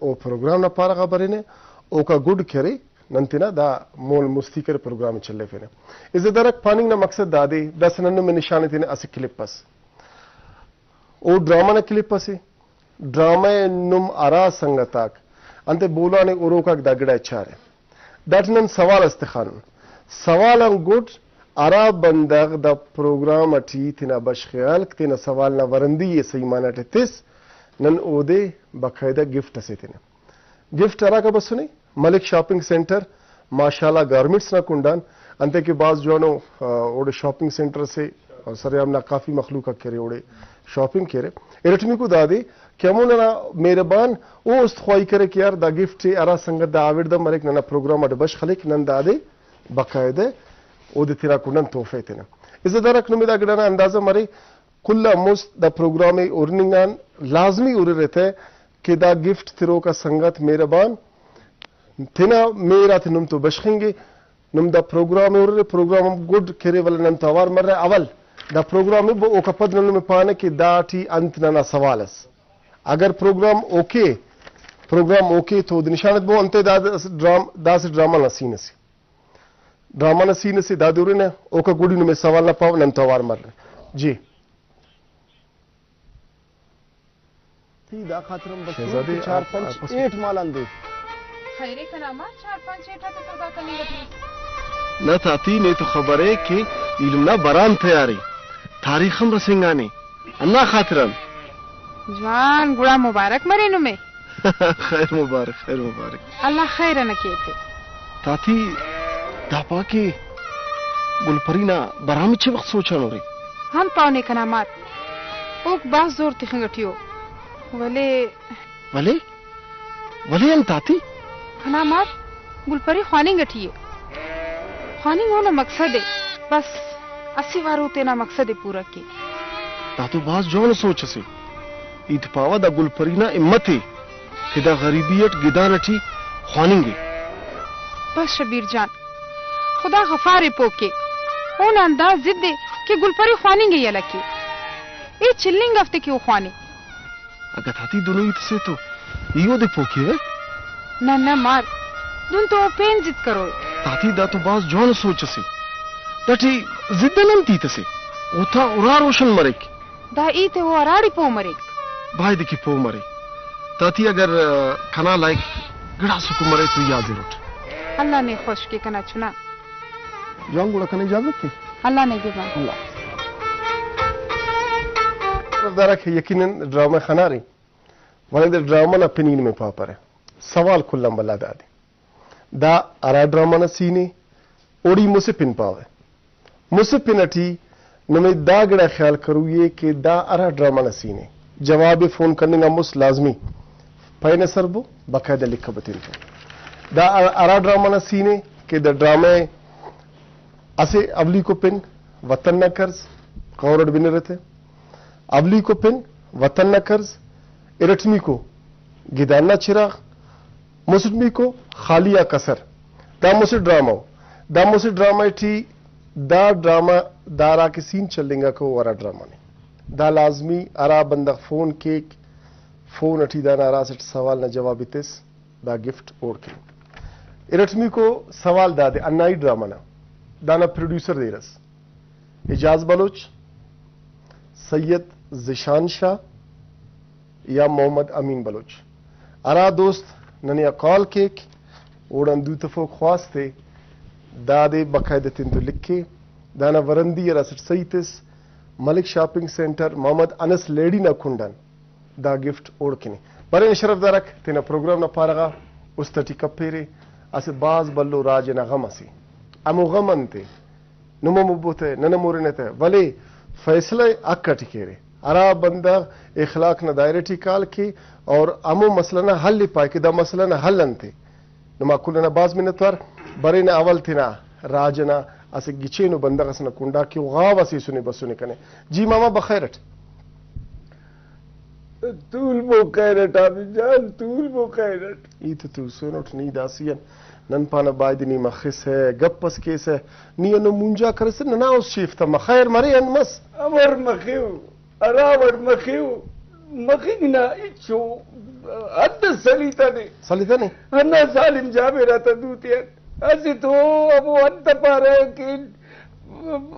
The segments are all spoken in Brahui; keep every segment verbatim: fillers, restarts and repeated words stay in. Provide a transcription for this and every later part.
او پروگرام نا پارہ غا برینہ، اوکا گڈ کرے نن تینا دا مون مستی کرے پروگرام ءِ چلیفینہ۔ عزت دارک، پاننگ نا مقصد دادے، داسہ نن نمے نشان ایتنہ اسہ کلپ اس۔ او ڈرامہ نا کلپ اسے۔ ڈرامہ ءِ نم ہرا سنگت آک انتئے بولان ءِ، ہروک آک دا گڑا ءِ چارہ۔ داٹی نن سوال اس تخانن۔ سوال آن گڈ ہرا بندغ دا پروگرام اٹی تینا بشخ ءِ ہلک، تینا سوال نا ورندی ءِ صحیح معنی اٹی تس، نن اودے باقاعدہ گفٹ اسے ایتنہ۔ گفٹ ہراکا بسنے، ملک شاپنگ سینٹر، ماشاءاللہ گارمنٹس نا کنڈان، انتئے کہ بھاز جوانو، آ، اوڑے شاپنگ سینٹر اسے، اور سریام نا کافی مخلوق آک کہ ارے اوڑے شاپنگ کہ ارے۔ ارٹمیکو دادے کہ ہمو ننا مہربان او است خواہی کرے کہ یار دا گفٹ ءِ ہرا سنگت دا آوڑدہ مریک ننا پروگرام اٹ بشخ ہلیک، نن دادے باقاعدہ اودے تینا کنڈان تحفہ ایتنہ۔ عزت دارک، نمے دا گڑانا اندازہ مرے، کل آن مست دا پروگرام ءِ ہرننگ آن لازمی ہررہ تہ کہ دا گفٹ تروکا سنگت مہربان تینا مہر آتے نم تو بشخنگے۔ نم دا پروگرام ءِ ہررے، پروگرام ہم گڈ کرے ولے نن تو اوار مرہ۔ اول دا پروگرام ءِ بو، اوکا پد نن نمے پانہ کہ داٹی انت ننا سوال اس۔ اگر پروگرام اوکے، پروگرام اوکے تو اودے نشان ایت بو، انتئے دا اسہ ڈرام-، دا اسہ ڈرامہ نا سین اسے۔ ڈرامہ نا سین اسے دادے ہرنہ، اوکا گڈی نمے سوال نا پاو نن تو اوار مرہ۔ جی۔ تی دا خاطر ہم بس شہزادے، کہ چار آپ-، پنچ آپ اس ایٹ مالان دے۔ خیر ءِ کنا مار، چار پنچ ایٹ آتے سودا کننگ اٹی۔ نہ تاتی، نے تو خبر ءِ کہ ایلم نا برام تیار ءِ، تاریخ ہم رسینگانے، ہندا خاطران۔ جوان، گڑا مبارک مرے نمے۔ خیر مبارک، خیر مبارک۔ اللہ خیر انا کیتے۔ تاتی، دا پا کہ گل پری نا برام چے وخت سوچانورے؟ ہم پاونے کنا مار، اوک بھاز زور تخنگ اٹی ءُ، ولے۔ ولے؟ ولے انت تاتی؟ کنا مار، گل پری خواننگ اٹی ءِ۔ خواننگ اونا مقصد ءِ، بس اسہ وار او تینا مقصد ءِ پورا کے۔ دا تو بھاز جوان سوچ اسے۔ ای تو پاوہ دا گل پری نا ہمت ءِ کہ دا غریبی اٹ گدان اٹی خواننگ ءِ۔ بس شبیر جان، خدا غفار ءِ پوک ءِ۔ اونا ہندا ضد ءِ کہ گل پری خواننگ ءِ یلہ کے۔ ای چلینگ افتے کہ او خوانے۔ اگہ تاتی دنو ہیت سے تو ای اودے پوہ کیوہ؟ نہ نہ مار، دن تو او پین ضد کروئے۔ تاتی دا تو بھاز جوان سوچ اسے۔ داٹی ضد آن انت ہیت اسے؟ اوتا ارا روشن مریک۔ دا ہیت ءِ او ہراڑے پہہ مریک۔ بایدے کہ پہہ مرے۔ تاتی اگر، آ، کنا لائک گڑاس حکم مرے تو ای حاضر اٹ۔ اللہ نے خوش کے کنا چنا۔ جوان گڑا کنے اجازت تے۔ اللہ نے گزان۔ اللہ۔ طرفدارک یقیناً ڈرامہ خنارے، ولے دا ڈرامہ نا پنی نمے پاپرہ۔ سوال کل آن بھلا دادے۔ دا ہرا ڈرامہ نا سین ءِ، اوڑی مسہ پن پاوہ۔ مسہ پن اٹی نمے دا گڑا خیال کروئی ءِ کہ دا ہرا ڈرامہ نا سین ءِ۔ جواب ءِ فون کننگ آن مست لازمی پین ءِ سر بو، باقاعدہ لکھ بتین تو۔ دا ہر-، ہرا ڈرامہ نا سین ءِ کہ دا ڈرامہ ءِ اسہ اولیکو پن وطن نا قرض، غور اٹ بنرہ تہ۔ اولیکو پن وطن نا قرض، ارٹمیکو گدان نا چراغ، مسٹمیکو خالی آ کسر۔ دا مسہ ڈرامہ ءُ۔ دا مسہ ڈرامہ ٹی دا ڈرامہ دارا کہ سین چلینگاکہ او ہرا ڈرامہ نے۔ دا لازمی ہرا بندغ فون کیک، فون اٹی دانا ہرا اسٹ سوال نا جواب ءِ تس۔ دا گفٹ اوڑکن۔ ارٹمیکو سوال دادے، انائی ڈرامہ نا دانا پروڈیوسر دیر ئس، اعجاز بلوچ، سید ذیشان شاہ یا محمد امین بلوچ؟ ہرا دوست ننے آ کال کیک، اوڑان دو تفوک خواست ءِ، دادے باقاعدہ تین تو لکھے۔ دانا ورندی ہرا اسٹ صحیح تس، ملک شاپنگ سینٹر محمد انس لیڑی نا کنڈان۔ دا گفٹ اوڑکن ءِ۔ برین شرفدارک تینا پروگرام نا پارہ غا است اٹی کپیرے، اسہ بھاز بھلو راج انا غم اسے۔ ہمو غم انتے؟ نم ہم ابو تہ، نن ہم ہرنہ تہ، ولے فیصلہ حق اٹی کیرے۔ ہرا بندغ اخلاق نا دائرہ ٹی کال کے اور ہمو مسئلہ نا حل ءِ پائے کہ دا مسئلہ نا حل انتے؟ نما کل انا بھاز منتوار۔ برینہ اول تینا راج انا اسہ گچینو بندغ ئسے نا کنڈا کہ او غاو اس ایسنے بسنے کنے۔ جی ماما بخیر اٹ۔ تول بخیر اٹ حامد جان، تول بخیر اٹ۔ ای تو توسنٹ نی داسی ان۔ نن پانہ بایدے نی مخسہ، گپ اس کیسہ، نی انو مونجا کریسہ ننا اس شیف تما خیر مرے انت مس۔ امر مخیو، ہرا وڑ مخیو۔ مخنگ نا ہچو حد اس سلیتنے۔ سلیتنے؟ ہندا ظالم جابر آتا دوتے آن اسہ تو ہمو انت پارہ کہ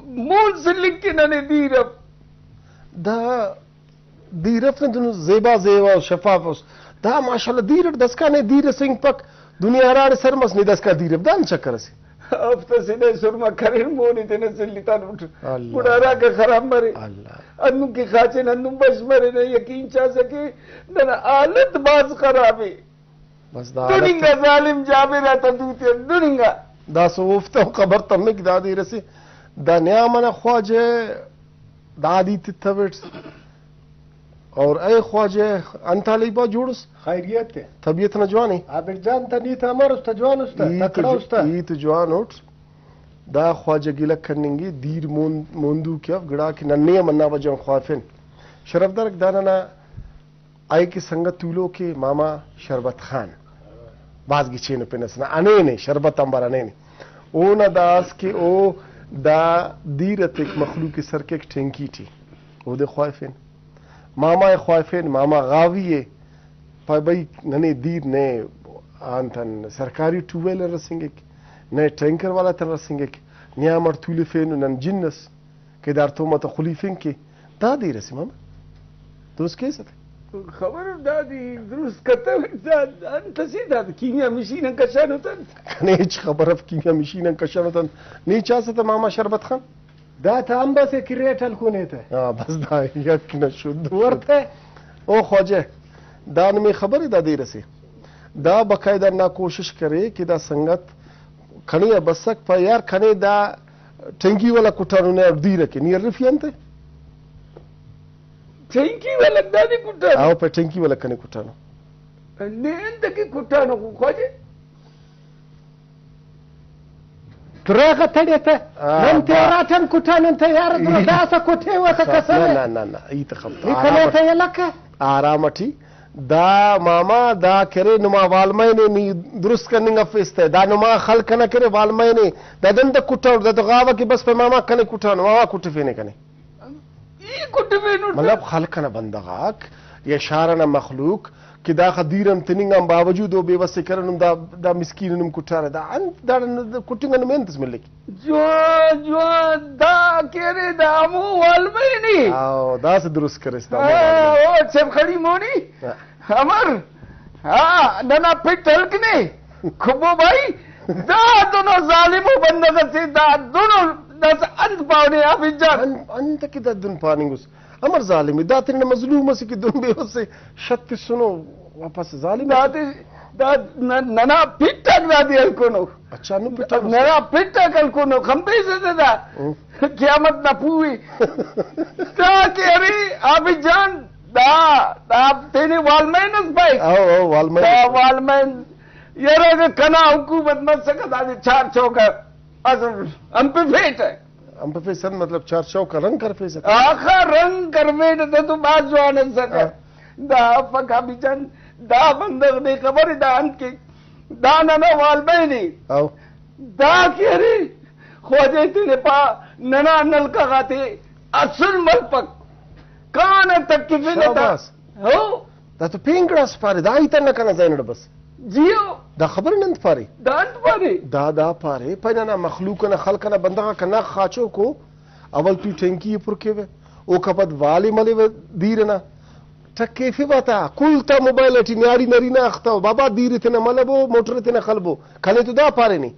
مون سلک کہ ننے دیر اف۔ دا دیر اف نے دن زیبا زیبا و شفاف اس۔ دا ماشاءاللہ دیر اٹ داسکان ءِ دیر اسے انگ پک۔ دنیا ہراڑے سر مس نے داسکان دیر اف۔ دان چکر اسے۔ ہفتہ سے نئے سرما کرین مون ءِ تینا سلی تانٹ۔ اللہ۔ گڑا ہراکا خراب مرے۔ اللہ۔ ہندن کہ خاچن ہندن بش مرے نہ یقین چاسہ کہ ننا حالت بھاز خراب ءِ۔ بس دا دن حالت انگا ظالم جابر آتا دوتے آن دن انگا۔ داسہ اوفتا خبر تمک دا دیر اسے۔ دا نیام انا خواجہ دادی تتوٹ۔ اور اے خواجہ، انت حال ءِ با، جوڑ اس؟ خیریت ءِ۔ طبیعت نا جوان ءِ؟ عابد جان، تا نیت امر است؟ جوان است؟ ای تو تکڑا جو-، است؟ ای تو جوان اٹ۔ دا خواجہ گلہ کننگے، دیر مون-، موندو کہ اف، گڑا کہ ننے ہم ہندا وجہ غان خواہفین۔ شرفدارک، دا ننا ایکے سنگت تولوک ءِ، ماما شربت خان۔ بھاز گچین ءِ پن اس نا، ہنینے، شربت آنبار ہنینے۔ اونا دا اس کہ او دا دیر اتیک مخلوق ءِ سر کیک ٹینکی ٹی۔ اودے خواہفین۔ ماما ءِ خواہفین، ماما غاوی ءِ۔ پائے بھئی، ننے دیر نے آنتان سرکاری ٹیوب ویل رسینگک، نئے ٹینکر والا تن رسینگک، نیام اٹ تولفینو نن جن اس کہ دا ہڑتوم آتا خلیفنگ کے۔ دا دیر اسے ماما۔ درست کیسہ تہ؟ خبر اف دادی درست کتو، دا انت اسے، دا کیمیا مشین آن کشانو تہ انت۔ کنے ہچ خبر اف کیمیا مشین آن کشانو تہ انت۔ نی چاسہ تہ ماما شربت خان؟ دا تہ امب اسے کریٹ ہلکنے تہ۔ ہاں، بس دا یک نہ شد۔ ورتہ۔ او خواجہ، دا نمے خبر ءِ دا دیر اسے۔ دا باقاعدہ نا کوشش کرے کہ دا سنگت کنے آ بسک، پا یار کنے دا ٹینکی والا کٹانو نے دیر کہ نی ارفی انت؟ ٹینکی والا دادی کٹانو؟ آؤ، پہ ٹینکی والا کنے کٹانو۔ نے انت کہ کٹانو خواجہ؟ دروغ تڑے تہ۔ آ، نن با-، تیرا ٹن کٹانن تہ یار، درو ای-، داسہ کٹے و تہ کسر۔ نہ، نہ، نہ، نہ، ای تہ خبر۔ ای آرام کنے اٹ-، تہ یلہ کہ؟ آرام اٹی۔ دا ماما دا کرے نما والمین ءِ نی درست کننگ افیس تہ۔ دا نما خلق انا کرے والمین ءِ۔ دا دن تہ کٹانٹ، دا تو غاوہ کہ بس پہ ماما کنے کٹانو، ماما کٹفینے کنے۔ ای کٹفینٹ۔ مطلب خلق انا بندغ آک یا شار انا مخلوق کہ داخہ دیر آن تننگ آن باوجود او بے وس ءِ کرن، دا، دا مسکین نم کٹارہ، دا انت، داڑان کٹنگ آن نمے انت اس ملک؟ جوان، جوان، دا کہ ارے دا ہمو والمین ءِ۔ آؤ، داسہ درست کریس دا ہمو ہاں، والمین۔ او چپ خڑی مونی۔ ہاں۔ امر؟ ہاں، ننا پٹ ہلک نے۔ کھبو بھائی، دا دنو ظالمو بندغ اسے، دا دنو داسہ انت پاونے عابد جان؟ انت، انت کہ دا دن پاننگ اس۔ امر ظالم ءِ؟ دا تینا مظلوم اسے کہ دن بے وس ءِ شت تسنو، واپس ظالم ءِ۔ دادے، دا ن-، ننا پٹ آک دادے ہلکنو۔ اچھا، نو پٹ آک ننا پٹ آک ہلکنو، خمپیسہ تہ دا۔ ہم۔ قیامت نا پوہ ءِ۔ دا کہ ارے عابد جان، دا، دا تینے والمین اس بھائی۔ او، او، والمین دا اس۔ والمین، یار اگہ کنا حکومت مسکہ دادے چار چوکہ اسہ ہم پہ فیٹ ءِ۔ ہم پہ فیسن مطلب چار چوک آ رنگ کرفیسہ۔ آخا رنگ کرفیٹ تہ تو بھاز جوان اسکہ۔ ہاں۔ دا افک عابد جان، دا بندغ نے خبر ءِ دا انت کہ دا ننا والمین ءِ۔ او۔ دا کہ ارے خواجہ تینے پا ننا نلکہ غاتے اسل ملپک۔ کانہ تکفنہ تا۔ شاباس۔ ہو۔ دا تو پین گڑاس پارے، دا ہیت ہندا کنا ذہن اٹ بس۔ جیو۔ دا خبر ننت پارے؟ دا انت پارے؟ دا دا پارے، پائے ننا مخلوق انا، خلق انا بندغ آک ناخ خاچوکو، اول تو ٹینکی ءِ پر کیوہ، اوکا پد والے ملیوہ دیر انا، ٹکیفوہ تا، کل تا موبائل اٹی نیاڑی نرینہ اختو، بابا دیر ءِ تینا ملبو، موٹر ءِ تینا خلبو، کنے تو دا پارے نے؟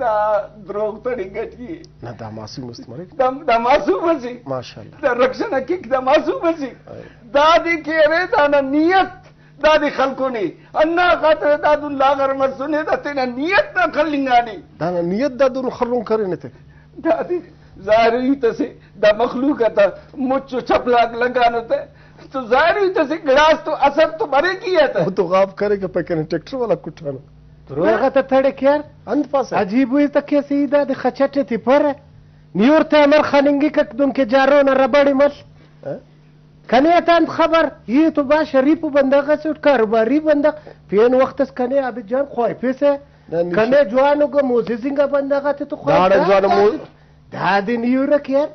دا دروغ تڑنگ اٹی ءِ۔ نہ، دا معصوم است مریک۔ دا، دا معصوم اسے۔ ماشاءاللہ۔ دا رکشہ نا کک دا معصوم اسے۔ ہائے۔ دادے کہ ارے دانا نیت دادے خلکونے۔ ہندا خاطر دادن لاغر مسنے، دا تینا نیت نا خلنگانے۔ دانا نیت دادن خرن کرینے تے۔ دادے ظاہر ہیت اسے، دا مخلوق آتا مچ و چپلاک لگانو تے۔ تو ظاہر ہیت اسے، گڑاس تو اثر تو بریک ہی آتا۔ او تو غاب کرے کہ پہ کنے ٹریکٹر والا کٹانو۔ دروغ تا تڑک یار۔ انت پاسہ؟ عجیب ہوئی تک کیسے ای دادے خچٹ تے پر۔ نیور تے امر خننگک دن کہ جارو نا ربڑ مل۔ ہاں؟ کنے تا انت خبر؟ ای تو با شریف بندغ اسٹ، کاروباری بندغ۔ پین وخت اس کنے عابد جان خواہفیسہ۔ نہ، نی کنے جوانو گا موزز انگا بندغ آتے تو خواہف داڑا دا جوانو مو-، دادے، دادے نیورک یار۔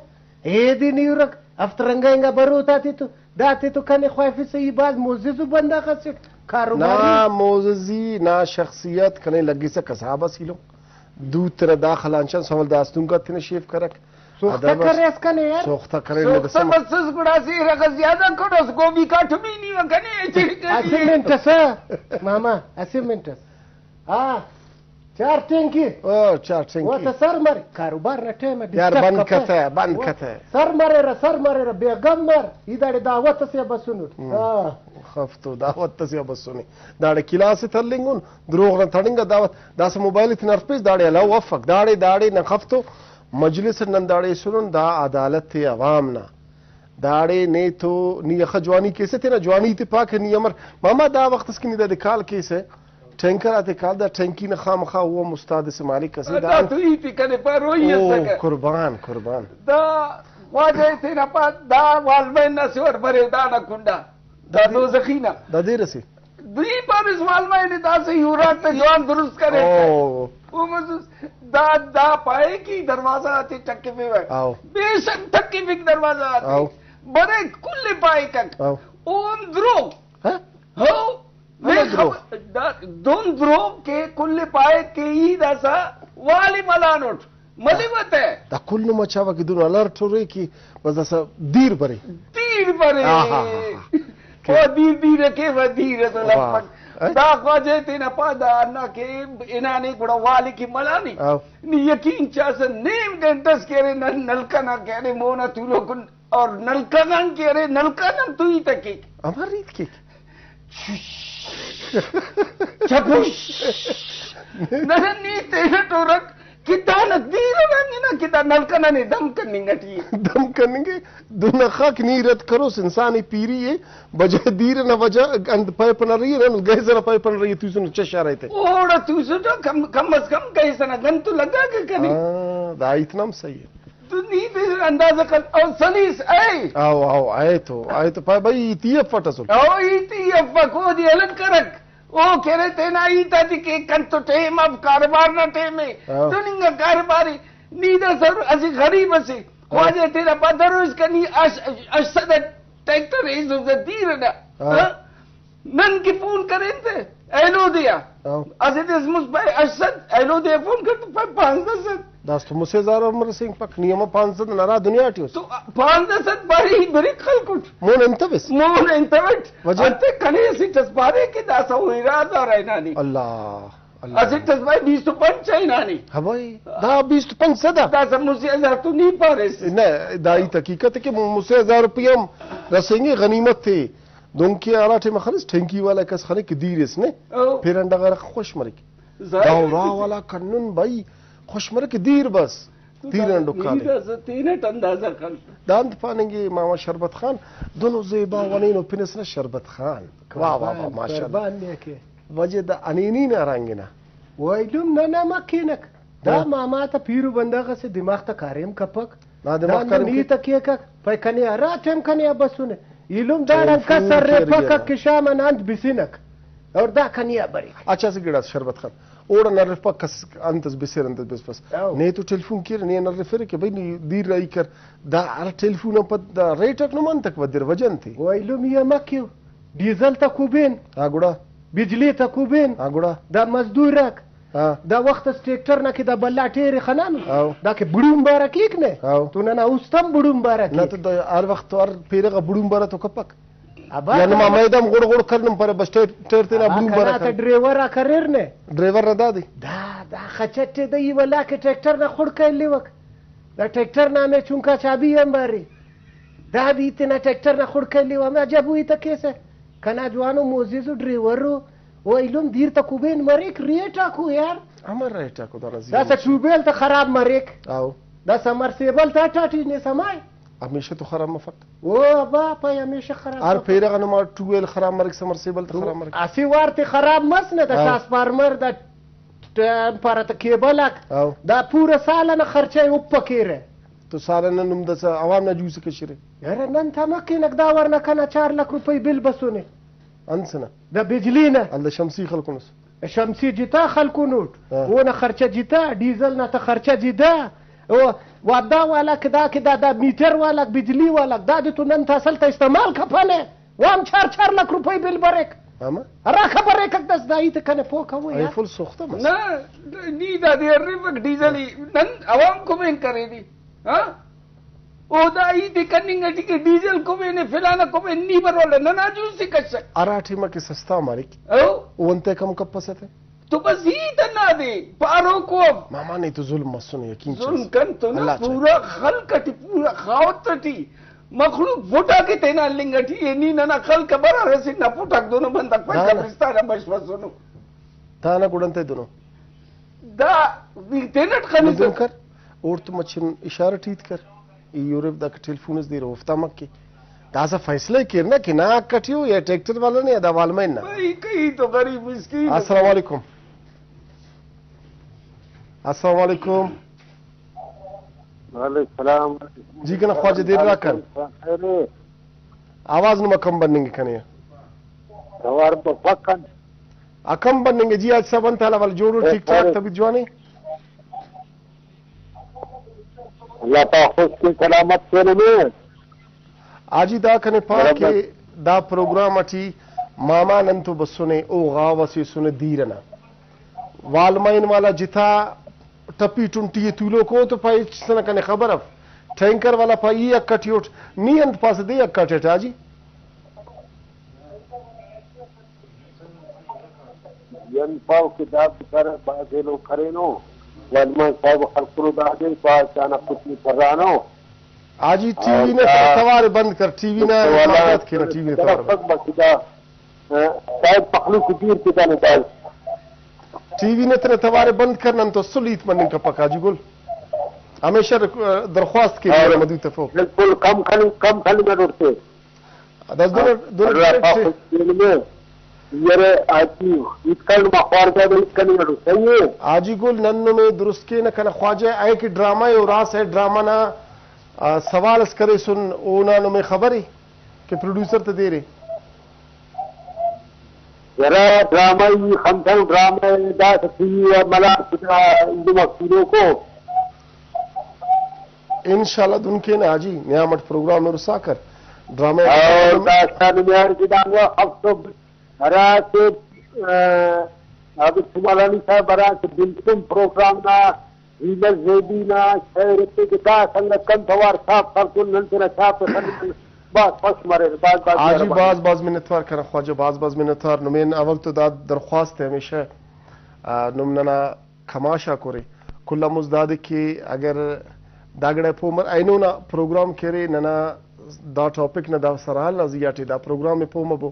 ایدے نیورک۔ ہفت رنگا انگا بروت آتے تو، داتے تو کنے خواہفسہ ای بھاز معزز و بندغ اسٹ، کاروباری۔ نا معززی، نا شخصیت کنے لگسہ کساب اس ایلو۔ دود تینا داخل آن چنس اول داستونکا تینا شیف کرک۔ سوختہ ادب اس۔ کریس کنے یار۔ سوختہ کرے نے سوختہ دسم۔ بسس گڑا سے ایرغ زیادہ کروس، گوبھی کاٹمی نی و کنے چڑکے اسہ نی۔ منٹ اس، ماما، اسہ منٹ اس۔ ہاں، چار ٹینکی۔ او، چار ٹینکی۔ او تہ سر مرے، کاروبار نا ٹائم اٹ یار، ڈسٹرب بند کپہ۔ کتہ، بند او کتہ۔ سر مریرہ، سر مریرہ، بے غم مر، ای داڑے دعوت اسے آ بسنٹ۔ ہم۔ ہاں۔ خف تو دعوت اسے آ بسنے۔ داڑے کلاس ء تلنگن، دروغ نا تڑنگا دعوت۔ داسہ موبائل اتنا ہرفیس، داڑے الاؤ افک۔ داڑے، داڑے نن خف تو مجلس اٹ نن داڑے ایسنن، دا عدالت ء عوام نا۔ داڑے نے تو نی اخہ جوانی کیسہ تینا جوانی تے پاکہ نی امر۔ ماما دا وخت اس کہ نی دادے کال کیسہ، ٹینکر آتے کال، دا ٹینکی نا خامخا او ہم استاد اسے مالک اسے دا دا۔ تو ہیت ای کنے پاروئی او اسکہ۔ قربان، قربان۔ دا خواجہ ء تینا پا دا والمین نا سیور برے دانا کنڈا۔ دا دا دے-، دوزخی نا۔ دا دیر اسے۔ دوئی پاریس والمین ء داسہ یوراک تا جوان درست کرے۔ او۔ او مزوس۔ دا، دا پائے کہ دروازہ آتے ٹکفیوہ۔ آو۔ بے شک ٹکفک دروازہ آتے۔ آو۔ برے کل پائکک۔ آو۔ اون دروغ۔ ہاں؟ ہو، ہمو نے دروغ۔ خبر-، دا دہن دروغ کہ کل پائک کہ ای داسہ والی ملانٹ، ملوہ تہ۔ دا کل نم اچاوہ کہ دہن الرٹ ارے کہ بس داسہ دیر برے۔ دیر برے۔ آہا۔ او دیر، دیر کیوہ، دیر ئسے واہ۔ لپک۔ اے؟ دا خواجہ تینا پا دا ہندا کہ ہنانے گڑا والی کہ ملانے۔ آو۔ نی یقین چاسہ نیم گھنٹہ اس کہ ارے نن نلکہ نا کہ ارے مونا تولوکن اور نلکہ غان کہ ارے، نلکہ غان تو ہیت کیک۔ امر ہیت کیک؟ چپوش۔ نن نی تینٹ ہرک کہ دانا دیر ہرانگ نا کہ دا نلکہ ننے دم کننگ اٹی ء۔ دم کننگ ء، دن خاک نی رد کروس، انسان ء پیری ء، بجائے دیر ئنا وجہ انت پائپ ئنا رہی ء، نن گیس ئنا پائپ ئنا رہی ء توسن چشارہ تے۔ اوڑا توسٹو کم، کم از کم گیس ئنا گن تو لگاکہ کنے۔ ہاں، دا ہیت نا ہم صحیح ء۔ تو نی تے اندازہ کن، او سلیس اے۔ او، او، اے تو، اے تو پائے بھائی، ای تی افٹ اسل۔ او ای تی افک، او دی ہلن کرک۔ او کرے تینا ہیت آتے کہ کنتو ٹائم اف، کاروبار نا ٹائم اے۔ ہاں۔ تو ننگا کاروبار اے۔ نی دا سر اسہ غریب اسے۔ ہاں۔ خواجہ تینا پا درو اسکا نی اش-، اش-، ہشت سد ٹریکٹر ایسوسہ دیر ئنا۔ ہاں۔ ہاں؟ نن کہ فون کرین تہ ایلو دے آ۔ ہاں۔ اسہ دے اس مست پائے ہشت سد، ایلو دے آ فون کر تو پائے پانزدہ سد۔ داسہ تو مسہ ہزار ہم رسینگ پک، نی ہمو پانزدہ سد نا ہرا دنیا ٹی اس۔ تو پانزدہ سد پارے ای بریک خلکٹ۔ مون انتوس؟ مون انتوٹ؟ وجہ؟ انتئے کنے اسٹ اس پارے کہ داسہ او ارا ہزار آ ہنانے۔ اللہ، اللہ۔ اسٹ اس پارے بیست و پنچ آ ہنانے۔ ہاں بھائی، دا بیست و پنچ سد آ؟ داسہ مسہ ہزار تو نی پاریس۔ نہ، دا ہیت حقیقت ء کہ مسہ ہزار روپیہ ہم رسینگے غنیمت ء۔ دنکہ ہرا ٹائم آ خنس ٹینکی والا کس خنک کہ دیر اس نے، او۔ پھر انڈا غرق خوش مریک۔ ظاہر دا ہے۔ اُرا والا کنن بھائی، خوش مریک کہ دیر بس۔ تو دیر دا انڈکانے۔ نی داسہ تینٹ اندازہ کن۔ دانت پاننگے ماما شربت خان، دنو زیبا ونینو پن اس نا شربت خان۔ واہ واہ واہ، قربان، ماشاءاللہ۔ قربان نے کہ۔ وجہ دا انینی نا ہرانگنا۔ و ایلم نن امر کینک؟ دا ہاں۔ ماما تا پیرو بندغ اسے دماغ تا کاریم کپک۔ نا دماغ داندن کاریم ہیت کیک۔ کیکک، پائے کنے ہرا ٹائم کنے آ بسنے۔ ایلم داڑان ٹیلیفون کس کیرہ ارفکک ہرا۔ کہ شام آن انت بسنک۔ اور دا کنے آ بریک۔ اچھا، اسہ گڑاس شربت خان۔ اوڑان ارفپک کس انت اس بسر، انت اس بسپس۔ او۔ نے تو ٹیلیفون کیرہ، نے آن ارفرہ کہ بھئی نی دیر راہی کر۔ دا ہرا ٹیلیفون آن پد دا ریٹ اک نم انتک ودر وجہ انتے؟ و ایلم ای امر کیو۔ ڈیزل تا کوبین۔ ہاں گڑا۔ بجلی تا کوبین۔ ہاں گڑا۔ دا مزدور آک۔ ہاں۔ دا وخت اس ٹریکٹر نا کہ دا بھلا ٹیر ء خنانو، ہاؤ۔ دا کہ بڑومبارہ کیک نے، ہاؤ۔ تو ننا است ہم بڑومبارہ نہ کیک۔ تو دا ہر وخت تو ہر پیرہ غا بڑومبارہ تو کپک۔ ابا یا نما تو میدان غڑ غڑ کر نم پارہ بس ٹیر، ٹیر تینا ہاں، بڑومبارہ کنا تا کر۔ ڈرائیور آک اریر نے۔ ڈرائیور نا دادے۔ دا، دا خچٹ ء دا ای ولا کہ ٹریکٹر نا خڑک ء الیوک۔ دا ٹریکٹر نا ہمے چنکا چابی ہم بارے۔ دا بھی تینا ٹریکٹر نا خڑک ء الیو، ہمے عجب ہوئی تکیسہ۔ کنا جوانو معزز و ڈرائیور و او ایلم دیر تا کوبین مریک، ریٹ آکو یار۔ امر ریٹ آکو دانا زیان داسہ اس۔ ٹیوب ویل تا خراب مریک۔ آو۔ دا سمرسیبل تا ٹاٹی نے سمائے۔ ہمیشہ تو خراب مفک۔ او ابا پائے ہمیشہ خراب ہر مفک۔ پیرہ غا نما ٹیوب ویل خراب مریک، سمرسیبل تا تو خراب مریک۔ اسہ وار تے خراب مس نہ دا آو۔ ٹرانسفارمر دا ٹ-، پارہ تا کیبل آک۔ آو۔ دا پورا سال ئنا خرچہ ء اوپا کیرہ۔ تو سال ئنا نم داسہ عوام نا جوس ء کشرے۔ یار نن تا مخنگ دا ورنا کنا چار لکھ روپئی بل بسنے۔ انت سے نا؟ دا بجلی نا۔ ہندا شمسی خلکنس۔ شمسی جتا خلکنٹ۔ ہاں۔ اونا خرچہ جتا، ڈیزل نا تا خرچہ جدا۔ او وعدہ والا کہ دا، کہ دا، دا میٹر والا، بجلی والا، دادے تو نن تا اصل تا استعمال کپانہ۔ وام چار چار لاکھ روپئی بل بریک۔ ہاں۔ ہرا خبر ریکک دس دا ہیت کنے پوہ کبو اے یار۔ فل سوختہ مس۔ نہ، نی دادے ہرفک ڈیزل ای، نن عوام کمین کرینے۔ ہاں؟ او دا ہیت ءِ کننگ ٹی کہ ڈیزل کمینے، فلانا کمین، نی برولہ، ننا جوس ءِ کشک۔ ہرا ٹائما کہ سستا مریک، او۔ او انتئے کم کپسہ تہ؟ تو بس ہیت ہندادے پاروکو اف۔ ماما نے تو ظلم مسنے، یقین چس۔ ظلم کن تو نا، اللہ چاہے۔ پورا خلق ٹی، پورا خاوت ٹی مخلوق پھٹا کے تینا ہلنگ ٹی ءِ، نی ننا خلق آ برار اسٹ نا پھٹاک دونو بندغ پائے دانا۔ قبرستان آ بش بسنو۔ دانا گڑا انتئے دنو؟ دا نی تینٹ خنسہ۔ دن کر، اوڑتون مچہ اشارہ ٹی ہیت کر۔ ای یورپ داکا ٹیلیفون اس دیر اوفتا مک کے۔ داسہ فیصلہ ءِ کیر نا کہ نا حق اٹی او یا ٹریکٹر والا نے یا دا والمین نا۔ بھائی، کئی تو غریب مسکین۔ السلام علیکم۔ السلام علیکم۔ وعلیکم السلام۔ جی کنا خواجہ دیر راکان۔ خیر اے؟ آواز نما کم بننگ کنے۔ توار بفک کن۔ آ کم بننگ جی۔ حاجی صاحب انت حال احوال؟ جوڑ او ٹھیک ٹھاک، خیر۔ طبیعت جوانے؟ اللہ پاک خوش کے سلامت کے نمے۔ حاجی دا کنے پا برابر۔ کہ دا پروگرام اٹی ماما نن تو بسنے، او غاو اسیسنے دیر ئنا۔ والمائن والا جتا ٹپی ٹنٹی ءِ تولوک او تو پائے ہچ ئنا کنے خبر اف۔ ٹینکر والا پائے ای حق اٹی اٹ، نی انت پاسہ دے حق اٹی اٹ حاجی؟ ای انت پاو کہ دا بیچارہ بھاز ایلو کرینو، والمائن صاحب خلکرو دادے، بھاز دانا کچھ نی کرانو۔ حاجی ٹی وی نا توار بند کر، ٹی وی نا مدد کینہ، ٹی وی نا توار بند۔ بس دا شاید مخلوق دیر تدانے بھاز۔ ٹی وی نا تینا توارے بند کر، نن تو اسل ہیت مننگ کپک حاجی گل۔ ہمیشہ رک-، درخواست کے اور مدعو تفوک۔ بالکل کم خلنگ، کم خلنگ اڈ اٹتے۔ دس دن، ہاں، دن اللہ پاک خوش کے نمے۔ یرے حاجی، ہیت کن ما خوار جاگہ ہیت کننگ اڈ، صحیح ہے؟ حاجی گل، نن نمے درست کینہ کنا خواجہ، اے کہ ڈرامہ ہے اور آس ہے ڈرامہ نا، آ، سوال اس کریسن، اونا نمے خبر ہے؟ کہ پروڈیوسر تے دیرے۔ یرا ڈرامہ ای خنتن، ڈرامہ ای داسہ ٹی وی آ ملاک دا ایلم آک تولوکو۔ انشاءاللہ دن کینہ حاجی، نیام اٹ پروگرام ءِ رسا کر۔ ڈرامہ ءِ اور داسہ نمیار کہ دانگا خفسو ہرا سے، آ، عابد شمالانی صاحب ہرا سے بالکل پروگرام نا ریلہ زیبی نا شئیر ایتے کہ دا سنگت کن توار صاف خلکن نن تینا چھاپ ءِ خلکن بھاز خوش مریر، بھاز بھاز حاجی مہربانی۔ بھاز بھاز منتوار کنا خواجہ، بھاز بھاز منتوار۔ نمے اول تو دا درخواست ءِ ہمیشہ، آ، نم ننا کماش آک ہورے۔ کل آن مست دادے کہ اگر دا گڑا پہہ مر-، اینو نا پروگرام کہ ارے ننا دا ٹاپک نا دا سرحال نا زیہاٹی دا پروگرام ءِ پہہ مبو۔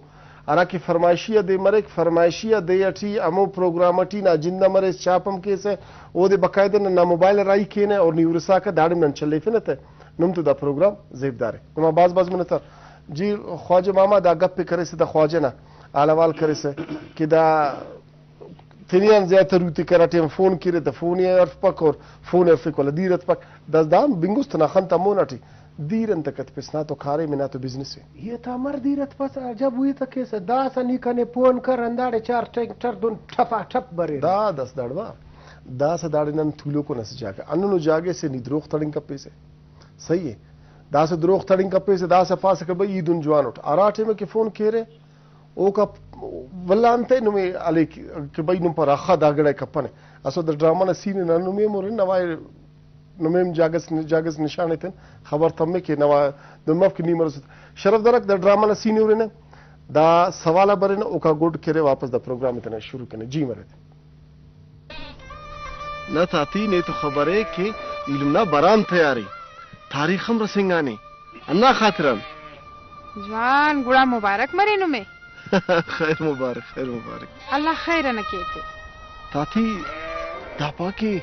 ہراکہ فرمائشی آ دے مریک، فرمائشی آ دے ٹی ہمو پروگرام ٹی نا جند آ مریس، چھاپ ہم کیسہ، اودے باقاعدہ ننا موبائل آ راہی کینہ اور نی ہرساکہ، داڑے نن چلیفنہ تہ نم تو دا پروگرام زیبدار ءِ۔ نما بھاز بھاز منت وار۔ جی خواجہ ماما دا گپ ءِ کریسہ، دا خواجہ نا حال احوال کریسہ کہ دا تینے آن زیاتر ہیت ءِ کر، ہرا ٹائم فون کیرے تہ فون ءِ ہرفپک اور فون ءِ ہرفک والا دیر ہتپک۔ داسہ دا ہم بنگس تہ نا خن تا مون آٹی۔ دیر انت کتپس، نا تو کاریم ءِ، نا تو بزنس ءِ۔ ای تا مر دیر ہتپس، عجب ہیت ءِ کیسہ۔ داسہ نی کنے فون کر، ہنداڑے چار ٹریکٹر دن ٹھپا ٹھپ بریر۔ دا داسہ داڑے وا، داسہ داڑے نن تولوکن اسہ جاگہ، ہندنو جاگہ سے نی دروغ تڑنگ کپیسہ۔ صحیح ءِ۔ داسہ دروغ تڑنگ کپیسہ، داسہ پاسہ کہ بھئی ای دن جوان اٹ۔ ہرا ٹائم کہ فون کیرے، اوکا ولدا انتئے نمے ہلیک کہ بھئی نم پارہ اخہ دا گڑا کپنہ۔ اسہ وخت ڈرامہ نا سین نا نمے ہم ہرن، نوائے نمے ہم جاگہ اس، جاگہ اس نشان ایتن، خبر تمے کہ نوا دن مف کہ نی مرسٹ۔ شرف درک دا ڈرامہ نا سین ہرنہ، دا سوال آ برنہ، اوکا گڈ کرے واپس دا پروگرام اتنا شروع کنے۔ جی مرے۔ نہ تاتی، نے تو خبر ءِ کہ ایلم نا برام تیار ءِ، تاریخ ہم رسینگانے، ہندا خاطران۔ جوان، گڑا مبارک مرے نمے۔ خیر مبارک، خیر مبارک۔ اللہ خیر انا کیتے۔ تاتی، دا پا کہ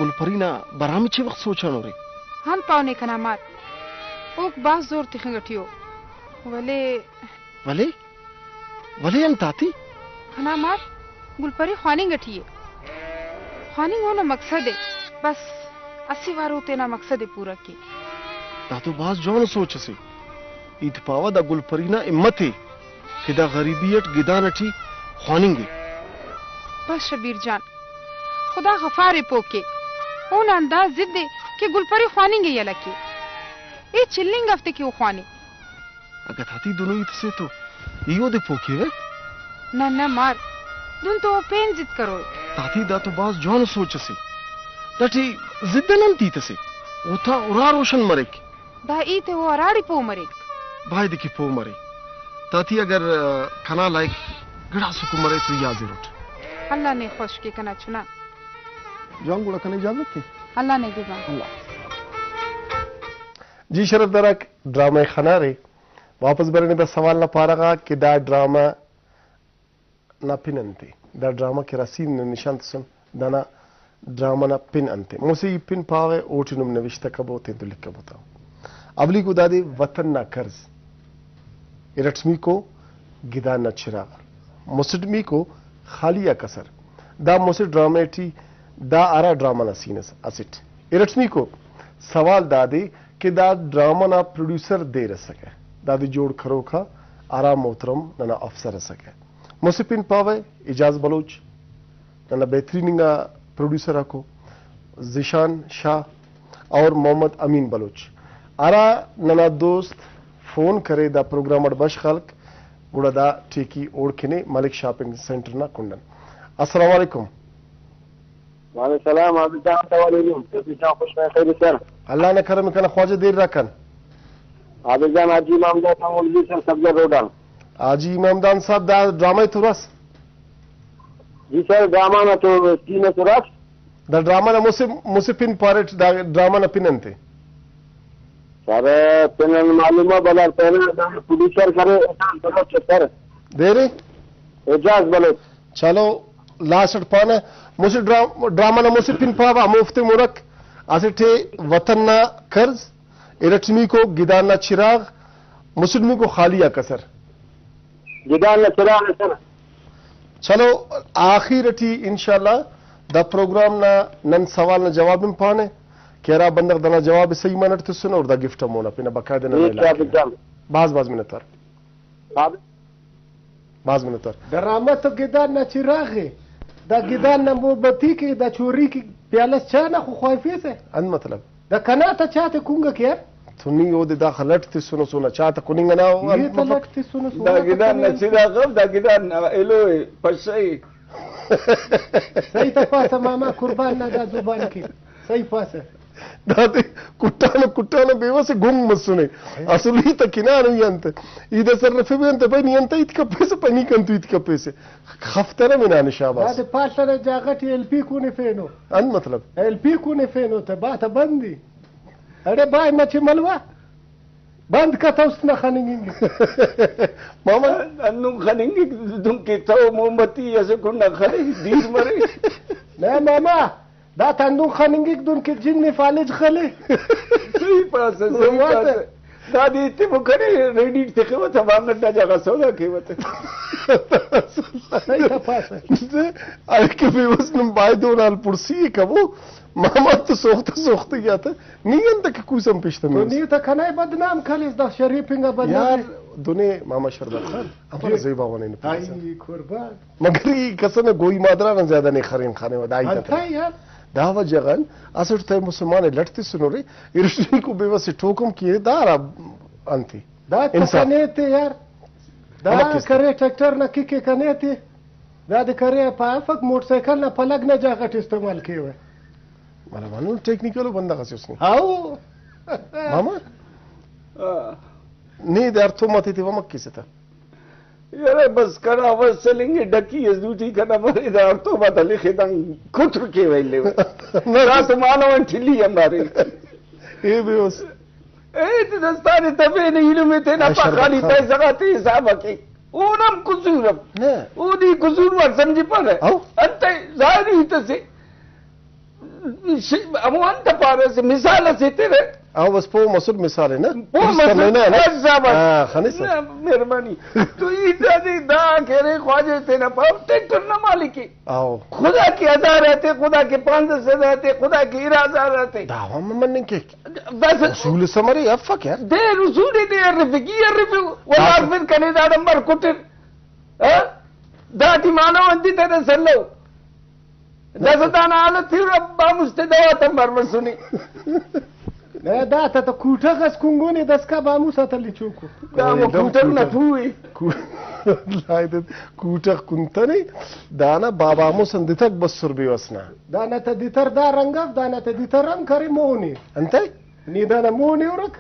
گل پری نا برام چے وخت سوچان ہورے؟ ہم پاونے کنا مار، اوک بھاز زور تخنگ ٹی ءُ، ولے ولے؟ ولے انت آتے؟ کنا مار، گل پری خواننگ ٹی ءِ۔ خواننگ اونا مقصد ءِ۔ بس اسہ وار او تینا مقصد ءِ پورا کے۔ دا تو بھاز جوانو سوچ اسے۔ ای تو پاوہ دا گل پری نا ہمت ءِ کہ دا غریبی اٹ گدان ٹی خواننگ ءِ۔ بس شبیر جان، خدا غفار ءِ پوک ءِ۔ اونا ہندا ضد ءِ کہ گل پری خواننگ ءِ یلہ کے۔ اے چلینگ ہفتے کہ او خوانے۔ اگہ تاتی دنو ہیت سے تو ای اودے پوہ کیوہ؟ نہ نہ مار، دن تو او پین ضد کروئے۔ تاتی دا تو بھاز جوانو سوچ اسے۔ داٹی ضد آن انت ہیت اسے؟ اوتا ارا روشن مریک۔ دا ہیت ءِ او ہراڑے پوہ مریک۔ بایدے کہ پوہ مرے۔ تاتی اگر، آ، کنا لائک گڑاس حکم مرے تو ای حاضر اٹ۔ اللہ نے خوش کے کنا چنا۔ جان گڑا کنے اجازت تے۔ اللہ نے گزان۔ اللہ۔ جی شرف درک ڈرامہ ءِ خنارے۔ واپس برنے دا سوال نا پارہ غا کہ دا ڈرامہ نا پن انت ءِ؟ دا ڈرامہ کہ ہرا سین نن نشان تسن، دانا ڈرامہ نا پن انت ءِ؟ مسہ ای پن پاوہ، اوٹی نم نوشتہ کبو، تینتون لکھبو تا۔ اولیکو دادے وطن نا قرض، ارٹمیکو گدان نا چراغ، مسٹمیکو خالی آ کسر۔ دا مسہ ڈرامہ ٹی دا ہرا ڈرامہ نا سین اس-، اسٹ۔ ارٹمیکو سوال دادے کہ دا ڈرامہ نا پروڈیوسر دیر اسکہ، دادے جوڑ کروکا ہرا محترم ننا افسر اسکہ۔ مسہ پن پاوہ اعجاز بلوچ، ننا بہترین انگا پروڈیوسر آکو، ذیشان شاہ اور محمد امین بلوچ، ہرا ننا دوست فون کرے دا پروگرام اٹ بشخ ہلک، گڑا دا ٹیکی اوڑکنے ملک شاپنگ سینٹر نا کنڈن۔ السلام علیکم۔ وعلیکم السلام، عابد جان، انت حوال ایرو؟ عابد جان، خوش خیر سر۔ اللہ نا کرم کنا خواجہ دیر راکان۔ عابد جان، حاجی امام جان، سمولوی سر، سبزہ روڈ آن۔ حاجی امام جان صاحب، دا ڈرامہ ءِ تراس؟ جی سر، ڈرامہ نا تو سین ءِ تراس۔ دا ڈرامہ نا مسہ، مسہ پن پاریٹ، دا ڈرامہ نا پن انت ءِ؟ سر، پن ان معلوم ءِ، بلار پہلے دا پروڈیوسر کرے اعجاز بلوچ ءِ سر۔ دیرے؟ اعجاز بلوچ۔ چلو، لاسٹ اٹ پانہ، مسہ ڈرا-، ڈرامہ نا مسہ پن پاوہ، ہموفتے مرک، اسٹ ءِ وطن نا قرض، ارٹمیکو گدان نا چراغ، مسٹمیکو خالی آ کسر۔ گدان نا چراغ ءِ سر۔ چلو، آخر ٹی انشاءاللہ دا پروگرام نا نن سوال نا جواب ہم پانہ کہ ہرا بندغ دانا جواب ءِ صحیح معنی ٹی تسنو اور دا گفٹ ہم مونا پنہ باقاعدہ ننا علاقہ ٹی۔ بھاز بھاز منت وار۔ بھاز منت وار۔ ڈرامہ تو گدان نا چراغ ءِ، دا گدان نا موم بتی کے، دا چوری کے پیالس چا نا خو خواہفیسہ۔ انت مطلب؟ دا کنا تا چا تے کنگک یار۔ تو نی اودے داخہ لٹ تسنس اونا چا تا کننگ ئنا او اے انت تا مطلب؟ لٹ تسنس دا اونا تا گدان نا کننگ۔ چراغ ءِ، دا گدان نا ایلو ءِ، پشہ ءِ۔ صحیح تپاسہ ماما، قربان نا دا زبان کے۔ صحیح پاسہ۔ دادے کٹانو کٹانو بے وس ءِ گنگ مسنے۔ اسل ہیت اک ہنانو ای انت۔ ای دا سر رفبے انت بھئی نی انت ہیت کپیسہ پنی کنتو ہیت کپیسہ۔ خفترہ منانے شاباس۔ دادے پاڷ ئنا جاگہ ٹی ایل پی کونفینو۔ انت مطلب؟ ایل پی کونفینو تہ با تہ بندی۔ اڑے بھائی مچے ملوا۔ بند کتوس نا خننگ انگ۔ ماما۔ ہندن خننگک دنکہ تو موم بتی اسہ کنڈا خلے دیر مرے۔ نہ ماما، دا تا ہندن خننگک دنکہ جن نے فالج خلے۔ صحیح پاسہ، صحیح واہ پاسہ۔ دادے ایتبو کنے ریڈی ٹی تخوہ تہ وانگڈ نا جاگہ سودا کیوہ تہ۔ صحیح تا پاسہ۔ اڑے کہ بیوس نم بایدو نال پڑسی ءِ کبو۔ ماما تو سوخت سوخت یا تہ۔ نی انت کہ کوسم پیش تو تمس؟ نی تہ کنے بدنام کریس، دا شریف انگا بدنام یار۔ دنے ماما شربت خان، امر جی۔ زیبا ونین پیسہ۔ آئی قربان۔ مگر ای کسن گوئی مادران زیادہ نے خرین خانے و دا ہیت انت اترا۔ یار۔ دا وجہ غان اسٹ تہ مسلمان لٹ تسنورے، ارشنی کو بے وس ٹوکم کیے دا را انتی۔ دا تو انصاف۔ کنے تے یار۔ دا ہمک است۔ کرے ٹریکٹر نا کک ءِ کنے تے۔ دادے کرے پائفک موٹر سائیکل نا پلگ نا جاگہ ٹی استعمال کیوہ۔ مطلب ہندن ٹیکنیکل ءُ بندغ اسے اس نے۔ ہاؤ۔ ماما؟ آ۔ نی دے ہڑتوم آتے تے ومک کیسہ تہ۔ یرے بس کنا وس چلینگے، ڈکی اس دوٹی کنا مرے، دا ہڑتوم آتا لخے دان کٹر کیوہ الیوہ۔ نہ۔ دا تو مالو ان ٹھلی امبارے۔ اے بے وس۔ اے تے دستانے تفینے، ایلم ءِ تینا پا، خالی پیسہ غاتے حساب ءَ کے۔ اون ہم قصور اف۔ نہ۔ اودے قصور وار سمجھپانہ۔ ہاؤ۔ انتئے ظاہری ہیت اسے۔ ش-، ہمو انت پارہ، اسہ مثال اسے تیرہ۔ ہاں، بس پہہ مسٹ مثال ءِ نہ؟ پہہ مسٹ، بس نہ، نہ۔ بس شاباش۔ ہاں، خنسہ۔ نہ، مہربانی۔ تو ای دادے دا کہ ارے خواجہ تینا پاوہ، ٹریکٹر نا مالک ءِ۔ ہاؤ۔ خدا کہ ہزار آتے، خدا کہ پانزدہ سد آتے، خدا کہ ارا ہزار آتے۔ دا ہم مننگ کیک۔ داسہ اصول اس امرے افک یار۔ دے رسول دے ارفک، ای ارفے، ولا داسہ۔ ارفر کنے داڑان بر کٹر۔ ہاں؟ داٹی معنہ انت ءِ تینا سلو۔ داسہ دانا حالت تیوہ باموس تے دوا تمبار مسنے۔ نہ، دا تا تو کوٹغ اس کنگونے، داسکا باموس آتا لچوکو۔ دا ہمو کوٹغ نا پو ءِ۔ کو-، لائدہ کوٹغ کنتنے، دانا با-، باموس آن دتگ بسر بیوس نا۔ دانا تا دتر دا رنگ اف، دانا تا دتر ہم کرے مونے۔ انتئے؟ نی دانا مون ہورک۔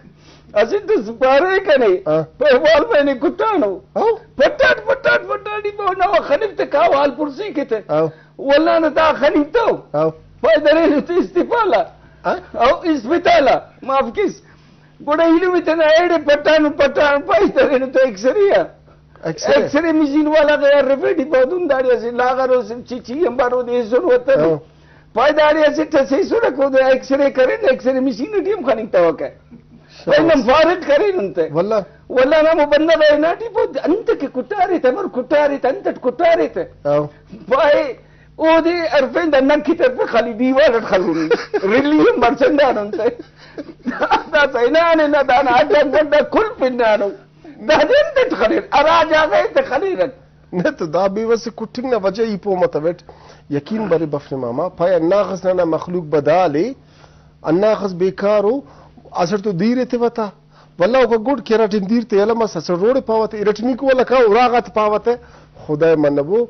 اسٹ اس پارے کنے، ہاں۔ پہ وال میں نے کٹانو۔ ہاں۔ پٹاٹ، پٹاٹ، پٹاٹ، ای پہ نوا خنک تے کا وال پرسی کتے۔ ہاں۔ واللہ نا دا خنک تو۔ ہاں۔ پائے درینو تو استفال آ۔ ہاں۔ او اسپتال آ، معاف کس۔ گڑا ایلم تینا ایڑے پٹانو، پٹانو پائے درینو تو ایکسرے آ۔ ایکسرے؟ ایکسرے مشین والا غیار رفیٹ ای پہ دن داڑے اسہ لاغر او چچی امبار اودے ایسر وتنو۔ ہاں۔ پائے داڑے اسٹ اس ایسرک، اودے ایکسرے کرین، ایکسرے مشین ٹی ہم خننگتوکہ۔ شاباش۔ پائے نن فارغ کرین انتئے۔ واللہ۔ واللہ نا ہمو بندغ ءِ ہناٹی پاو انت کہ کٹارے تہ، امر کٹارے تہ، انت اٹ کٹارے تہ۔ ہاں۔ پائے اودے ہرفین دا نن کتر پہ خالی دیوال اٹ خلونی۔ رلی ہم مرچندان انتئے۔ دا، دا ہنانے نا دانا اڈ اڈ اڈ کل پنانو۔ دادے انت اٹ خلیر؟ ہرا جاگہ ءِ تہ خلیرک۔ نہ تو دا بے وس کٹنگ نا وجہ ای پہہ متویٹ۔ یقین برے بفنے ماما، پائے ہنداخس ننا مخلوق بدال ءِ، ہنداخس بیکار ءُ، اسٹ تو دیر ایتیوہ تا، ولدا اوکا گڈ کہ ہرا ٹائم دیر تے یلہ مس، اسٹ روڈ ءِ پاوہ تے، ارٹمیکو ولدا کا اراغا تے پاوہ تے، خدائے منبو،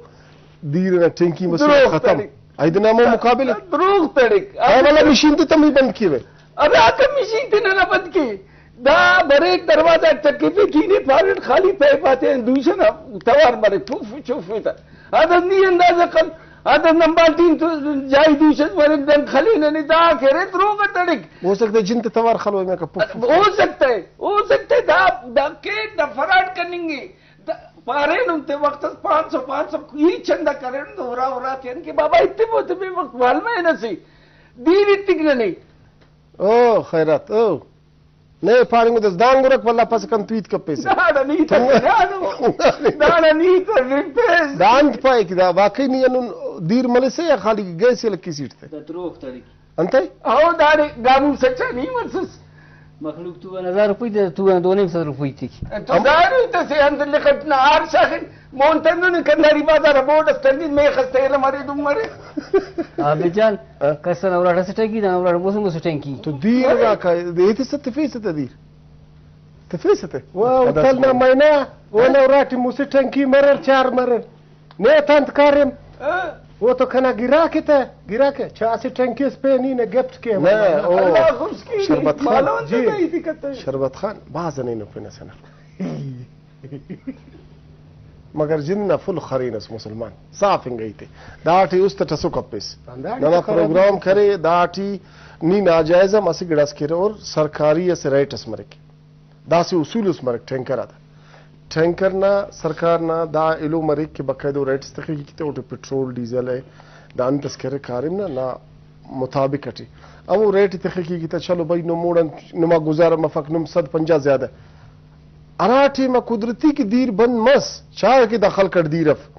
دیر ئنا ٹینکی مسنے دروغ ختم۔ تڑک۔ ایدے نا ہمو مقابل ءِ۔ دروغ تڑک۔ ہاں، ولدا مشین تے تم ہی بند کیوہ۔ ہراکا مشین تے ننا بند کے۔ دا بریک دروازہ ٹکفے کینے پاریٹ خالی پیپ آتے دوشہ نا توار مریک، پف چف ایتا۔ ادا نی اندازہ خل، ادا نن بالٹی تو جائی دوشہ مریک، دن خلینہ نے دا کہ ارے دروغ تڑک۔ ہو سکتا ہے جن تے توار خلوئے میں کا پف۔ ہو سکتا ہے، ہو سکتا ہے دا، دا کیٹ دا فراڈ کننگے۔ دا پارینن تے وخت اس پانچ سو، پانچ سو ای چندہ کرینن تو ہرا ہرا تین کہ بابا اتبو تے بے وخت والمین اسے۔ دیر اتک ننے۔ او خیرات، او۔ نئے پاننگ دس دانگ ارک ولدا پس کن تویت کپیسہ۔ داڑا نی تہ ہنانو۔ داڑا نی تہ ہنپیس۔ دا انت پائک دا واقعی نی ہندن دیر ملسہ یا خالی گیس یلہ کیسیٹ تہ؟ دا دروغ تڑک۔ انتئے؟ او داڑے گامو سچا نی مسس۔ مخلوق تو ان ہزار روپئی دے، تو ان دو نیم سد روپئی تک۔ تو داڑے تہ سے انت لخٹ نا آر شاخن۔ مون تننگ کنداری بازار آ بورڈ اس تننگ، میخ اس تیلہ مرے دن مرے۔ عابد جان، ہاں۔ کس ئنا اراٹ اسہ ٹینکی، دانا اراٹ مسہ مسہ ٹینکی۔ تو دیر نا کا، ایتسہ تفیسہ تہ دیر۔ تفیسہ تہ۔ واہ، اتل نا مینہ، اونا اراٹی مسہ ٹینکی مریر، چار مریر۔ نیت انت کاریم؟ ہاں۔ او تو کنا گراک ءِ تہ، گراک ءِ۔ چا اسہ ٹینکی اس پین ای نے گفٹ کے۔ نہ، او اللہ خوش کی۔ شربت خان۔ مالو انت جی۔ کہی دقت ہے۔ شربت خان، بھاز نے نو پن اسے نا۔ مگر جند نا فل خرین اس مسلمان، صاف انگا ہیتے۔ داٹی است اٹ اسو کپیس۔ ہنداٹی ننا تو خرابی پروگرام اس۔ کرے، داٹی نی ناجائز ہم اسہ گڑاس کیرہ اور سرکاری اسہ ریٹ اس مریک۔ داسہ اصول اس مریک ٹینکر آتا۔ ٹینکر نا سرکار نا دا ایلو مریک کہ باقاعدہ ریٹ اس تخک کہ تے اوٹی پٹرول، ڈیزل ءِ، دا انت اس کہ ارے کاریم نا، نا مطابق اٹی۔ ہمو ریٹ ءِ تخک کہ تے چلو بھائی نم اوڑان نما گزارہ مفک، نم صد پنجاہ زیادہ۔ ہرا ٹائم آ قدرتی کہ دیر بند مس، چاہے کہ دا خلق اٹ دیر اف۔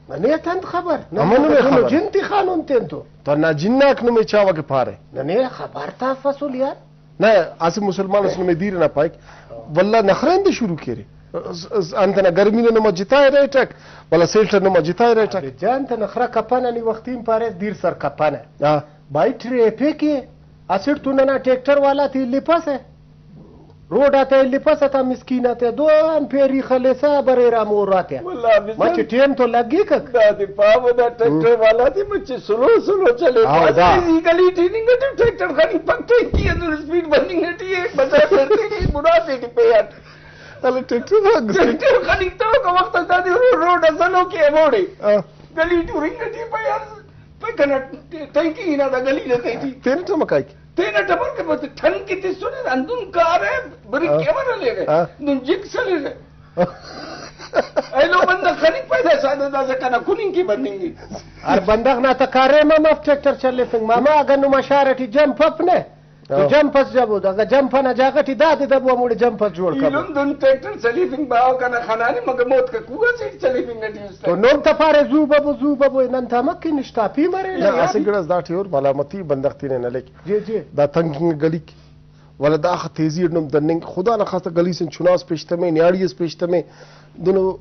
ننے تہ انت خبر؟ نن ہمو نمے دنو خبر۔ جن تخانون تین تو۔ تو نا جناک نمے چاوہ کہ پارے۔ ننے خبر تا افسل یار۔ نہ، اسہ مسلمان اس نمے دیر ئنا پائک، ولدا نخرہ اندے شروع کیرے۔ اس، اس، انت ئنا گرمی نا نما جتا ءِ ریٹ اک، ولدا سیل ٹا نما جتا ءِ ریٹ اک۔ عابد جان، تہ نخرہ کپنہ، نی وختین پاریس دیر سر کپنہ۔ ہاں۔ بھائی ٹریفک ءِ، اسٹ تو ننا ٹریکٹر والا تے الیپسہ۔ روڈ آتا الیپسہ تا مسکین آتے دو آن پیری خلیسہ بریرہ ہمو اراتے۔ واللہ عابد جان، مچہ ٹائم تو لگیکک۔ دادے پاوہ دا ٹریکٹر والا تے مچہ سلو سلو چلے۔ ہاں، دا۔ ای گلی ٹی ہننگ ٹی ٹریکٹر خننگ پک ٹینکی اندر اسپیڈ بننگ ٹی اے، بجا ٹریکٹر ٹی برا تے ٹی پے اٹ۔ ارے ٹریکٹر خننگ۔ ٹریکٹر خننگ تو کا وخت دادے رو-، روڈ اسلو کے موڑے۔ ہاں۔ گلی ٹی ہننگ ٹی پے اٹ۔ پے کنا ٹینکی ہنا دا گلی نا تیٹی۔ تینا ٹمکائک۔ تینا ٹمر کہ بس ٹھن کہ تسنے، ہندن کارے، بریک ہاں۔ کیمرہ لینے، ہاں۔ ہندن جک سلینے۔ ایلو بندغ خننگ پیدا سادہ داسہ کنا کننگ کہ بننگ ءِ۔ ہر بندغ نا تہ کاریم ہم اف ٹریکٹر چلیفنگ۔ ماما اگہ نما شار ٹی جمپ اف نہ، تو ہاں۔ جمپ اس جبو، اگہ جمپ ئنا جاگہ ٹی دادے دبو ہموڑے جمپ اس جوڑ کبو۔ ایلم دن ٹریکٹر چلیفنگ باوہ کنا خنانے، مگہ موت کہ کوہ سے چلیفنگ ٹی است۔ تو نم تہ پارے زو ببو، زو ببو، نن تہ ہمک کہ نشتاپی مرے نہ، نا۔ اسہ گڑاس داٹی اور ملامتی بندغ تینے نلک۔ جی، جی۔ دا تنگ کنگ گلیک۔ ولدا داخہ تیزی اٹ نم دننگ، خدا نخواستہ گلی سن چناس پیش تمے، نیاڑی اس پیش تمے، دنو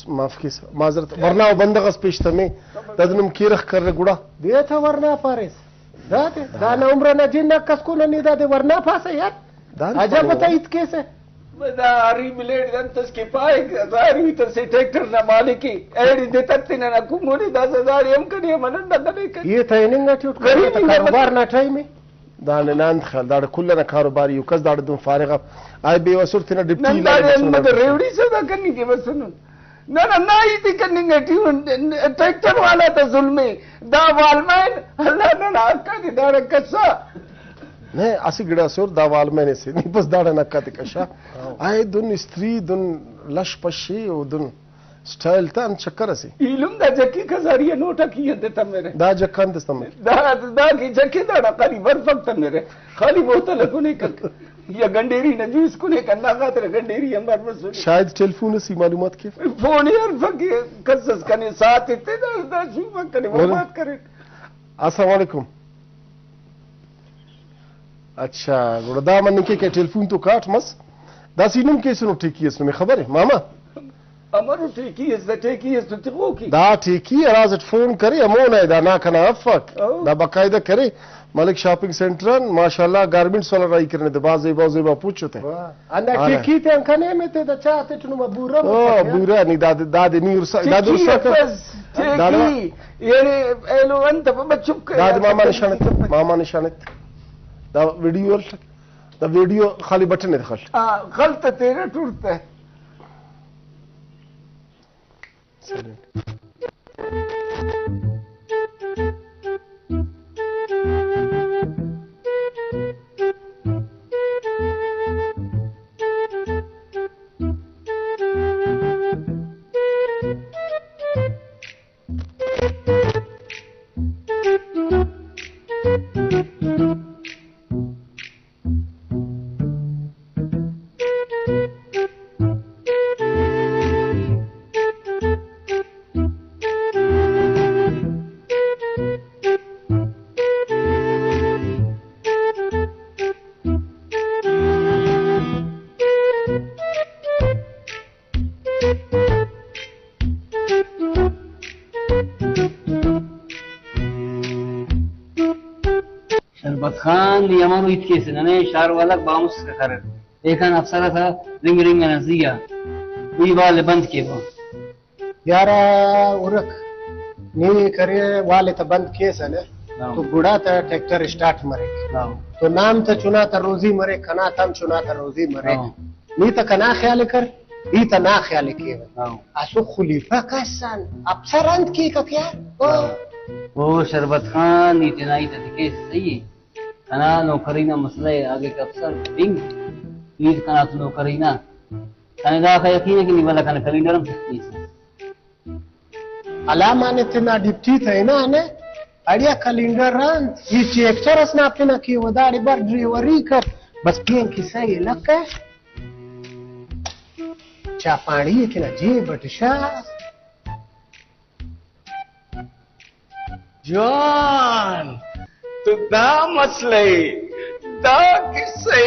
معاف کیسہ، معذرت، ورنا و بندغ اس پیش تمے، دادے نم کیرغ کرے گڑا۔ دے تہ ورنا پاریس۔ دادے، دانا عمر ئنا جنک اس کن نی دادے ورنا پاسہ یار۔ دانا عجب پارے تا ہیت کیسہ۔ دا ہری بلیڈ دنت اس کہ پائک، ظاہر ہوئی تہ سے ٹریکٹر نا مالک ءِ۔ ایڑے دے تتنہ نا کنگنے داسہ داڑے ہم کنے ہم ہنن نہ کنے کنے۔ یہ تہ ہننگ ٹی اٹ غریب کرونا تا انگا کاروبار نا ٹائم ءِ۔ دانے نا انت خیال، داڑے کل ئنا کاروباری ءُ، کس داڑے دہن فارغ اف۔ آئے بے وس اُر تینا ڈپٹی نن لانے داڑے مسنے ہندا داڑے۔ ریوڑی سودا کننگ کہ بسنن۔ نہ، نہ، نا ہیت ءِ کننگ ٹی اُن، ٹریکٹر والا تا ظلم ءِ۔ دا والمین، اللہ ننا حق آتے داڑے کسا۔ نہ، اسہ گڑاس اُر دا والمین سے، نی بس داڑے نکاتے کشا۔ آئے دہن استری، دہن لش پشی ءُ دہن اسٹائل تا انت چکر اسے۔ ایلم دا جکی کزاری ءِ نوٹ آ کی انت تمرہ۔ دا جکان تس تمرہ۔ دا، دا کی جکی داڑا قریب ارفک تمرہ۔ خالی بوتل کنے کک۔ یا گنڈیری نا جوس کنے کنا خاطر گنڈیری امبار مسنے۔ شاید ٹیلیفون اسی معلومات کے۔ فون یار فک کس اس کنے ساتھ تے دا، دا شوما کنے اور؟ معلومات کرے۔ السلام علیکم۔ اچھا، گڑا دا مننگ کیک کہ ٹیلیفون تو کاٹ مس۔ داسہ ای نم کیسنو ٹھیکی اس نمے خبر ءِ، ماما؟ امرو ٹھیکی اس، دا ٹھیکی اس تو تخوکی۔ دا ٹھیکی ہرا اسٹ فون کرے، ہمونا ءِ، دا نا کنا افک۔ او۔ دا باقاعدہ کرے۔ ملک شاپنگ سینٹر آن ماشاءاللہ گارمنٹس والا راہی کرینے، دا بھاز زیبا زیبا پوچ تے۔ واہ۔ ہندا ہاں۔ ٹھیکی تے ہم کنے میں تے دا چا تے نما بورا او، مفک یار۔ بورا نی دادے، دادے نی ارسا، دادے ٹھیکی ارسا افس، کا۔ داڑے ٹھیکی۔ یعنی ایلو انت بابا چپ کر داد یار، ماما چپ نشان کر۔ ات، ماما نشان ات۔ دا ویڈیو ہلک۔ دا ویڈیو خالی بٹن ءِ خل۔ آ، خل تہ تیرہ ٹرتہ۔ شربت خان، نی ہمانو ہیت کیسہ، ننے شار والاک بامسکہ کریر۔ ایکان افسر آتا رنگ رنگ ئنا زی آ۔ ای والے بند کیوہ۔ یارا ہرک، نی کرے والے تہ بند کیسہ نہ، ہاں۔ تو گڑا تہ ٹریکٹر اسٹارٹ مریک۔ ہاں۔ تو نام تہ چنا تہ روزی مریک، کنا تہ ہم چنا تہ روزی مریک۔ ہاں۔ نی تہ کنا خیال ءِ کر، ای تہ نا خیال ءِ کیوہ۔ ہاں۔ اسہ خلیفہ کس آن افسر انت کیک یار۔ او۔ ہاں۔ او شربت خان، ای تینا ہیت آتے کیس صحیح ءِ۔ کنا نوکری نا مسئلہ ءِ، اگہ کہ افسر بنگ، ای کنا تو نوکری نا۔ کنے داخہ یقین ءِ کہ نی ولدا کنے کلینڈر ہم سختی سے۔ علامہ نے تینا ڈپٹی تہ ہنانے، اڑیا کلینڈر آن ای چیک چرس نا پن کہ و داڑے بر ڈریوری کر، بس پین کسہ ءِ لکہ چاپاڑی ءِ تینا جیب اٹ شا۔ جوان، تو دا مسئلہ ءِ، دا کسہ ءِ،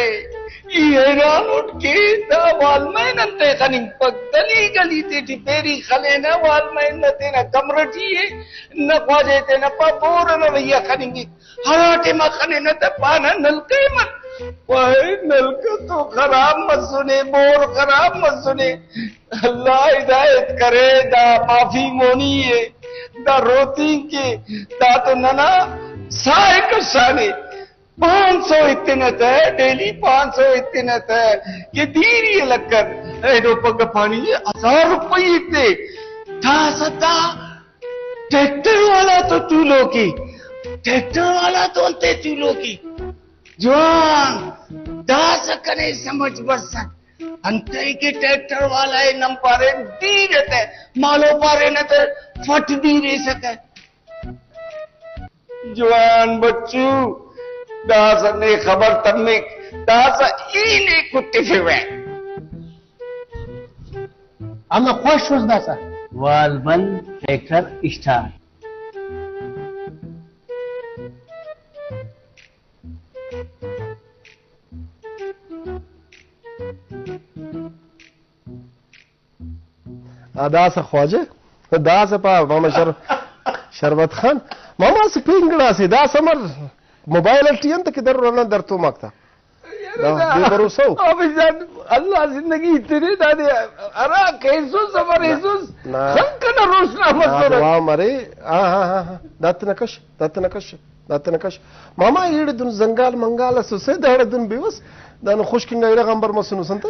ای حیران اٹ کہ دا والمین انتئے خننگپک؟ گلی گلی تیٹی پیری خلینہ، والمین نہ تینا کمرہ ٹی ءِ، نہ خواجہ ءِ تینا پا بور ئنا رویہ خننگک۔ ہرا ٹائما خنینہ تہ پانہ نلکہ ءِ مر۔ پائے نلکہ تو خراب مسنے، بور خراب مسنے۔ اللہ ہدایت کرے، دا معافی مونی ءِ، دا روتینک ءِ، دا تو ننا ساہ ءِ کشانے۔ پانچ سو ایتنہ تہ، ڈیلی پانچ سو ایتنہ تہ، کہ دیر ءِ لکر، ایڈو پگہ پانی ہزار روپئی ایتے۔ داسہ دا ٹریکٹر والا تو تولوک ءِ، ٹریکٹر والا تو انتئے تولوک ءِ۔ جوان، داسہ کنے سمجھ بسک۔ انتئے کہ ٹریکٹر والا ءِ نم پارین دیر ءِ تہ، مالو پارینہ تہ فٹ دیر ایسہ تہ۔ جوان بچو، داسہ نے خبر تمک، داسہ ای نے کٹفوہ۔ ہمہ خوش اس داسہ۔ وال بند، ٹریکٹر اسٹارٹ۔ آ، داسہ خواجہ، داسہ پا ماما شر۔ شربت خان، ماما اسہ پین گڑاسے، داسہ مر موبائل اٹی انت کہ درو ہندا درتوماک تا۔ یار، دا دا بے بھروسہ ءُ۔ حافظ جان، اللہ زندگی تینے دادے، ہرا کیسس امر ایسس، نا۔ خنک ئنا روشنا نا مسرہ۔ دعا مرے۔ ہاں، ہاں، ہاں، ہاں۔ داتنا کش، داتنا کش، داتنا کش۔ ماما ایڑے دن زنگال منگال اسسے، داڑے دن بیوس، دانو خشک انگا ارغ آنبار مسنس انت۔